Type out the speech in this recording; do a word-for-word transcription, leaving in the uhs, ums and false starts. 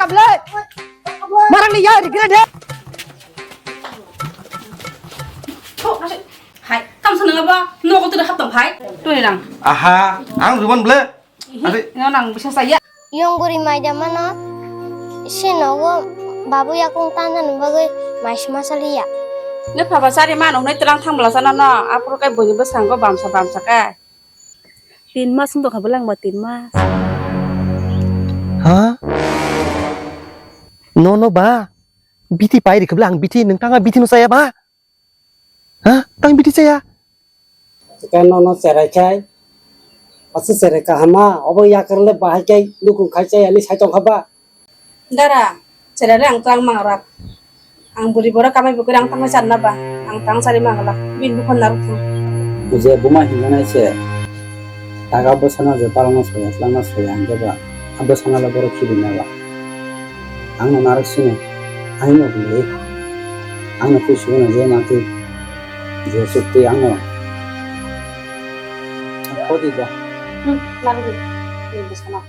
Ble. Marang ni ya regret he. Hai, kam sanang apa? Nogo tu dah tong hai. Tu ni rang. Aha, ang juban ble. Ih, ade. Nang bisa saya. Yong guri mai da mano. Si nogo babu yakung tanda nubagui mai sima saliya. Ne papa sari mano ne telang thang bela sana no. Apur kai boni besang go bamsa bamsa kai. Tin mas wng tongkha bwlangba, tin mas. Ha? Nono ba? Bithi pai rikha bwle ang bithi, nwng tangma bithi no chaya ba? Ha? Tang bithi chaya? Tei nono cherai khai. Asa cherai kahama, obo yakarle bahai kai nukung khai chaya ni sai tongkha ba? Dara, cherare ang twlang mangrap. Ang buri boro kamai bukuri ang tangma channa ba. Ang tang sari manglak. Bin bukhon naruk thang. Je buma hinganai se. Taga bwsano je palangna soya, twlangna soya, ang jeba. A bwsano le borok khibi na ba. Ang no naruk sini. Ang no bini. Ang no twi sugu no je ma twi. Je sukti ang no. Kodi da. Hmm, naruk. Bin bwsano.